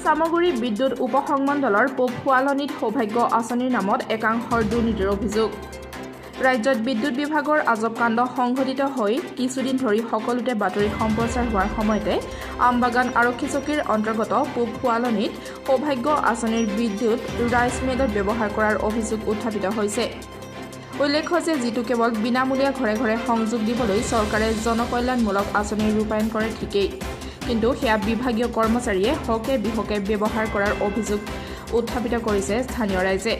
চামগুৰি বিদ্যুৎ উপ সংমণ্ডলৰ পূব শুৱালনিত সৌভাগ্য আঁচনিৰ নামত একাংশৰ দুৰ্নীতিৰ অভিযোগ। ৰাজ্যত বিদ্যুৎ বিভাগৰ আজৱ কাণ্ড সংঘটিত হৈ কিছুদিন ধৰি সকলোতে বাতৰি সম্প্ৰচাৰ হোৱাৰ সময়তে আমবাগান আৰক্ষী চকীৰ অন্তৰ্গত পূব শুৱালনিত সৌভাগ্য আঁচনিৰ বিদ্যুৎ ৰাইচ মিলত ব্যৱহাৰ কৰাৰ অভিযোগ উত্থাপিত হৈছে। উল্লেখ্য যে যিটো কেৱল বিনামূলীয়া ঘৰে ঘৰে সংযোগ দিবলৈ চৰকাৰে জনকল্যাণমূলক আঁচনি ৰূপায়ণ কৰে ঠিকেই, কিন্তু সেয়া বিভাগীয় কৰ্মচাৰীয়ে হকে বিহকে ব্যৱহাৰ কৰাৰ অভিযোগ উত্থাপিত কৰিছে স্থানীয় ৰাইজে।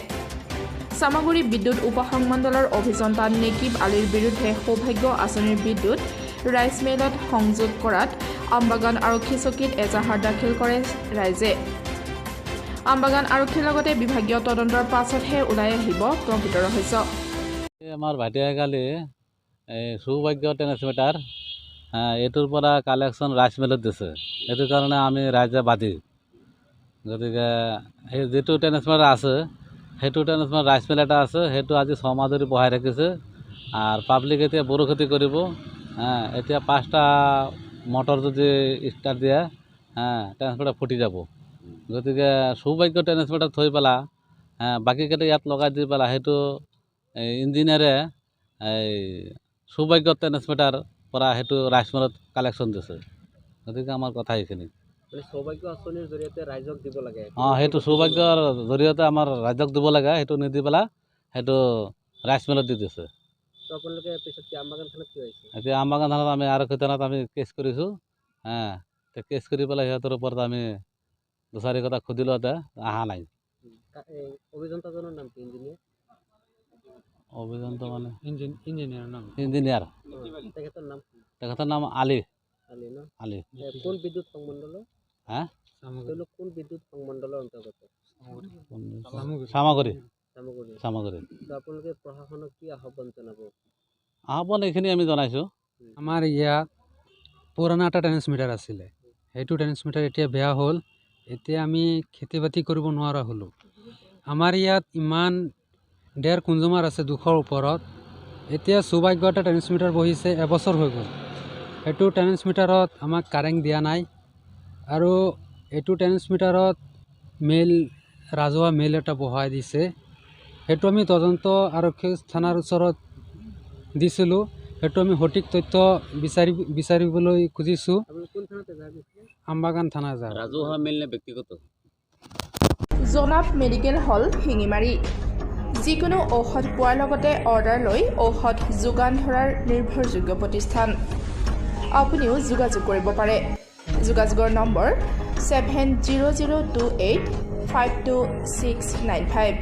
চামগুৰি বিদ্যুৎ উপ সংমণ্ডলৰ অভিযন্তা নেকিব আলীৰ বিৰুদ্ধে সৌভাগ্য আঁচনিৰ বিদ্যুৎ ৰাইচ মিলত সংযোগ কৰাত আমবাগান আৰক্ষী চকীত এজাহাৰ দাখিল কৰে ৰাইজে। আমবাগান আৰক্ষীৰ লগতে বিভাগীয় তদন্তৰ পাছতহে ওলাই আহিব প্ৰকৃত ৰহস্য। এই আমাৰ ভাইটিয়ে কালি এই সৌভাগ্য ট্ৰেন্সমিটাৰ এইটোৰ পৰা কালেকশ্যন ৰাইচ মিলত দিছে। সেইটো কাৰণে আমি ৰাইজে বাদী। গতিকে সেই যিটো ট্ৰেন্সমিটাৰ আছে, সেইটো ট্ৰেন্সমিটাৰ ৰাইচ মিল এটা আছে, সেইটো আজি 6 মাহ ধৰি বহাই ৰাখিছে আৰু পাব্লিক এতিয়া বড়ো খেতি কৰিব। এতিয়া 5টা মটৰ যদি ষ্টাৰ্ট দিয়ে, ট্ৰেন্সমিটাৰ ফুটি যাব। গতিকে সৌভাগ্য ট্ৰেন্সমিটাৰ থৈ পেলা বাকীকেইটা ইয়াত লগাই দি পেলা সেইটো এই ইঞ্জিনিয়াৰে এই সৌভাগ্য ট্ৰেন্সমিটাৰ পৰা সেইটো ৰাইচ মিলত কালেকশ্যন দিছে। গতিকে আমাৰ কথা এইখিনি। মানে সৌভাগ্য আঁচনিৰ জৰিয়তে ৰাইজক দিব লাগে? অঁ, সেইটো সৌভাগ্যৰ জৰিয়তে আমাৰ ৰাইজক দিব লাগে, সেইটো নিদি পেলাই সেইটো ৰাইচ মিলত দি দিছে। তো আপোনালোকে পিছত কি আমবাগান থানাত কি হৈছে? এতিয়া আমবাগান থানাত আমি, আৰক্ষী থানাত আমি কেছ কৰিছোঁ। কেছ কৰি পেলাই সিহঁতৰ ওপৰত আমি দুচাৰি কথা সুধিলোঁতে অহা নাই। এই অভিযন্তাজনৰ নাম কি, ইঞ্জিনিয়াৰ? অভিযন্তা মানে ইঞ্জিনিয়াৰ নাম? ইঞ্জিনিয়াৰ। তেখেতৰ নাম কি? তেখেতৰ নাম আলী। আলী ন? আলী। কোন বিদ্যুৎ সংমণ্ডলৰ? হা? তেওঁলোক কোন বিদ্যুৎ সংমণ্ডলৰ অন্তৰ্গত? চামগুৰি। চামগুৰি। চামগুৰি। তো আপোনালোকে প্ৰশাসনক কি আহ্বান জনাব? আহ্বান এইখিনি আমি জনাইছোঁ। আমাৰ ইয়াত পুৰণা এটা ট্ৰেন্সমিটাৰ আছিলে, সেইটো ট্ৰেন্সমিটাৰ এতিয়া বেয়া হ'ল। এতিয়া আমি খেতি বাতি কৰিব নোৱাৰা হ'লোঁ। আমাৰ ইয়াত ইমান ডেৰ কনজুমাৰ আছে, 200ৰ ওপৰত। এতিয়া সৌভাগ্য এটা ট্ৰেন্সমিটাৰ বহিছে, এবছৰ হৈ গ'ল। সেইটো ট্ৰেন্সমিটাৰত আমাক কাৰেণ্ট দিয়া নাই আৰু এইটো ট্ৰেন্সমিটাৰত মিল, ৰাজহুৱা মিল এটা বহাই দিছে। সেইটো আমি তদন্ত আৰক্ষী থানাৰ ওচৰত দিছিলোঁ। সেইটো আমি সঠিক তথ্য বিচাৰিবলৈ খুজিছোঁ। আপুনি কোন থানাত এজাহাৰ দিছিলে? আমবাগান থানা যাৰ। ৰাজহুৱা মিল নে ব্যক্তিগত? জনাব মেডিকেল হল, শিঙিমাৰী। যিকোনো ঔষধ পোৱাৰ লগতে অৰ্ডাৰ লৈ ঔষধ যোগান ধৰাৰ নিৰ্ভৰযোগ্য প্ৰতিষ্ঠান। আপুনিও যোগাযোগ কৰিব পাৰে। যোগাযোগৰ নম্বৰ 7002852695।